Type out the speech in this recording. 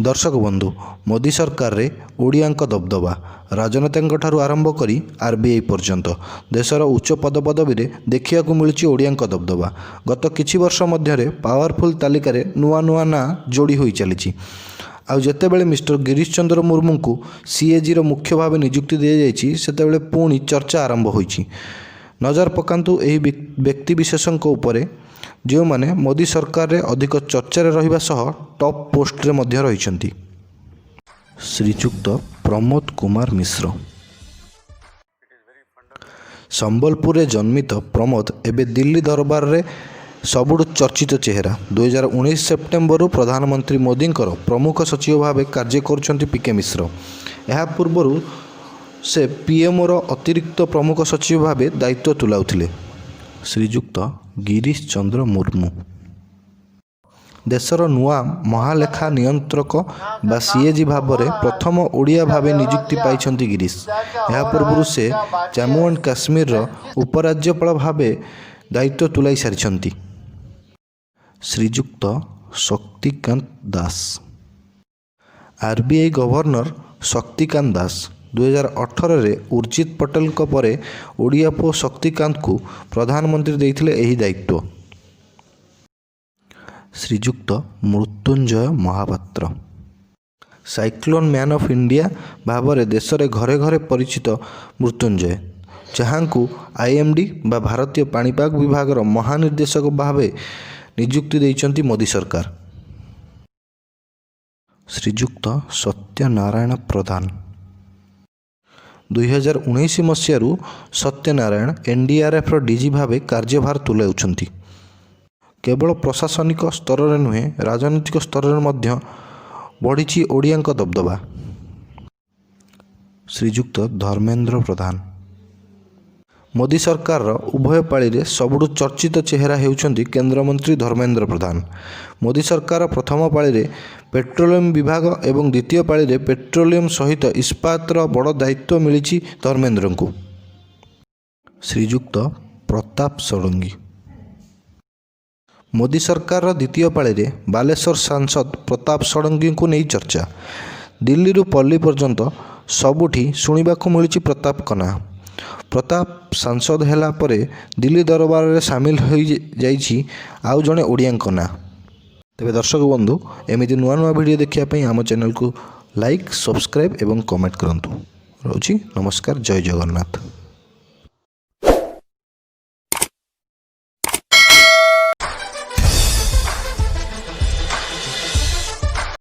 ଦର୍ଶକ ବନ୍ଧୁ, ମୋଦି ସରକାରରେ ଓଡ଼ିଆଙ୍କ ଦବଦବା। ରାଜନେତାଙ୍କ ଠାରୁ ଆରମ୍ଭ କରି ଆରବିଆଇ ପର୍ଯ୍ୟନ୍ତ ଦେଶର ଉଚ୍ଚ ପଦପଦବୀରେ ଦେଖିବାକୁ ମିଳୁଛି ଓଡ଼ିଆଙ୍କ ଦବଦବା। ଗତ କିଛି ବର୍ଷ ମଧ୍ୟରେ ପାୱାରଫୁଲ୍ ତାଲିକାରେ ନୂଆ ନୂଆ ନାଁ ଯୋଡ଼ି ହୋଇ ଚାଲିଛି। ଆଉ ଯେତେବେଳେ ମିଷ୍ଟର ଗିରିଶ ଚନ୍ଦ୍ର ମୁର୍ମୁଙ୍କୁ ସିଏଜିର ମୁଖ୍ୟ ଭାବେ ନିଯୁକ୍ତି ଦିଆଯାଇଛି, ସେତେବେଳେ ପୁଣି ଚର୍ଚ୍ଚା ଆରମ୍ଭ ହୋଇଛି। ନଜର ପକାନ୍ତୁ ଏହି ବ୍ୟକ୍ତିବିଶେଷଙ୍କ ଉପରେ, ଯେଉଁମାନେ ମୋଦି ସରକାରରେ ଅଧିକ ଚର୍ଚ୍ଚାରେ ରହିବା ସହ ଟପ୍ ପୋଷ୍ଟରେ ମଧ୍ୟ ରହିଛନ୍ତି। ଶ୍ରୀଯୁକ୍ତ ପ୍ରମୋଦ କୁମାର ମିଶ୍ର। ସମ୍ବଲପୁରରେ ଜନ୍ମିତ ପ୍ରମୋଦ ଏବେ ଦିଲ୍ଲୀ ଦରବାରରେ ସବୁଠୁ ଚର୍ଚ୍ଚିତ ଚେହେରା। 2019 ସେପ୍ଟେମ୍ବରରୁ ପ୍ରଧାନମନ୍ତ୍ରୀ ମୋଦିଙ୍କର ପ୍ରମୁଖ ସଚିବ ଭାବେ କାର୍ଯ୍ୟ କରୁଛନ୍ତି ପିକେ ମିଶ୍ର। ଏହା ପୂର୍ବରୁ ସେ ପିଏମ୍ଓର ଅତିରିକ୍ତ ପ୍ରମୁଖ ସଚିବ ଭାବେ ଦାୟିତ୍ୱ ତୁଲାଉଥିଲେ। ଶ୍ରୀଯୁକ୍ତ ଗିରିଶ ଚନ୍ଦ୍ର ମୁର୍ମୁ। ଦେଶର ନୂଆ ମହାଲେଖା ନିୟନ୍ତ୍ରକ ବା ସିଏଜି ଭାବରେ ପ୍ରଥମ ଓଡ଼ିଆ ଭାବେ ନିଯୁକ୍ତି ପାଇଛନ୍ତି ଗିରିଶ। ଏହା ପୂର୍ବରୁ ସେ ଜାମ୍ମୁ ଆଣ୍ଡ କାଶ୍ମୀରର ଉପରାଜ୍ୟପାଳ ଭାବେ ଦାୟିତ୍ୱ ତୁଲାଇ ସାରିଛନ୍ତି। ଶ୍ରୀଯୁକ୍ତ ଶକ୍ତିକାନ୍ତ ଦାସ। RBI governor Shaktikanta Das. 2018ରେ ଉର୍ଜିତ ପଟେଲଙ୍କ ପରେ ଓଡ଼ିଆ ପୁଅ ଶକ୍ତିକାନ୍ତଙ୍କୁ ପ୍ରଧାନମନ୍ତ୍ରୀ ଦେଇଥିଲେ ଏହି ଦାୟିତ୍ୱ। Shriyukta Mrutyunjay Mohapatra. Cyclone man of India ଭାବରେ ଦେଶରେ ଘରେ ଘରେ ପରିଚିତ ମୃତ୍ୟୁଞ୍ଜୟ, ଯାହାଙ୍କୁ ଆଇଏମଡି ବା ଭାରତୀୟ ପାଣିପାଗ ବିଭାଗର ମହାନିର୍ଦ୍ଦେଶକ ଭାବେ ନିଯୁକ୍ତି ଦେଇଛନ୍ତି ମୋଦି ସରକାର। ଶ୍ରୀଯୁକ୍ତ ସତ୍ୟନାରାୟଣ ପ୍ରଧାନ। 2019 ମସିହାରୁ ସତ୍ୟନାରାୟଣ ଏନଡିଆରଏଫର ଡିଜି ଭାବେ କାର୍ଯ୍ୟଭାର ତୁଲାଉଛନ୍ତି। କେବଳ ପ୍ରଶାସନିକ ସ୍ତରରେ ନୁହେଁ, ରାଜନୈତିକ ସ୍ତରରେ ମଧ୍ୟ ବଢ଼ିଛି ଓଡ଼ିଆଙ୍କ ଦବଦବା। ଶ୍ରୀଯୁକ୍ତ ଧର୍ମେନ୍ଦ୍ର ପ୍ରଧାନ। ମୋଦି ସରକାରର ଉଭୟ ପାଳିରେ ସବୁଠୁ ଚର୍ଚ୍ଚିତ ଚେହେରା ହେଉଛନ୍ତି କେନ୍ଦ୍ରମନ୍ତ୍ରୀ ଧର୍ମେନ୍ଦ୍ର ପ୍ରଧାନ। ମୋଦି ସରକାରର ପ୍ରଥମ ପାଳିରେ ପେଟ୍ରୋଲିୟମ ବିଭାଗ ଏବଂ ଦ୍ୱିତୀୟ ପାଳିରେ ପେଟ୍ରୋଲିୟମ ସହିତ ଇସ୍ପାତର ବଡ଼ ଦାୟିତ୍ୱ ମିଳିଛି ଧର୍ମେନ୍ଦ୍ରଙ୍କୁ। ଶ୍ରୀଯୁକ୍ତ ପ୍ରତାପ ଷଡ଼ଙ୍ଗୀ। ମୋଦି ସରକାରର ଦ୍ୱିତୀୟ ପାଳିରେ ବାଲେଶ୍ୱର ସାଂସଦ ପ୍ରତାପ ଷଡ଼ଙ୍ଗୀଙ୍କୁ ନେଇ ଚର୍ଚ୍ଚା। ଦିଲ୍ଲୀରୁ ପଲ୍ଲୀ ପର୍ଯ୍ୟନ୍ତ ସବୁଠି ଶୁଣିବାକୁ ମିଳୁଛି ପ୍ରତାପଙ୍କ ନାଁ। ପ୍ରତାପ ସାଂସଦ ହେଲା ପରେ ଦିଲ୍ଲୀ ଦରବାରରେ ସାମିଲ ହୋଇଯାଇଛି ଆଉ ଜଣେ ଓଡ଼ିଆଙ୍କ ନାଁ। ତେବେ ଦର୍ଶକ ବନ୍ଧୁ, ଏମିତି ନୂଆ ନୂଆ ଭିଡ଼ିଓ ଦେଖିବା ପାଇଁ ଆମ ଚ୍ୟାନେଲକୁ ଲାଇକ୍, ସବସ୍କ୍ରାଇବ୍ ଏବଂ କମେଣ୍ଟ କରନ୍ତୁ। ରହୁଛି, ନମସ୍କାର, ଜୟ ଜଗନ୍ନାଥ।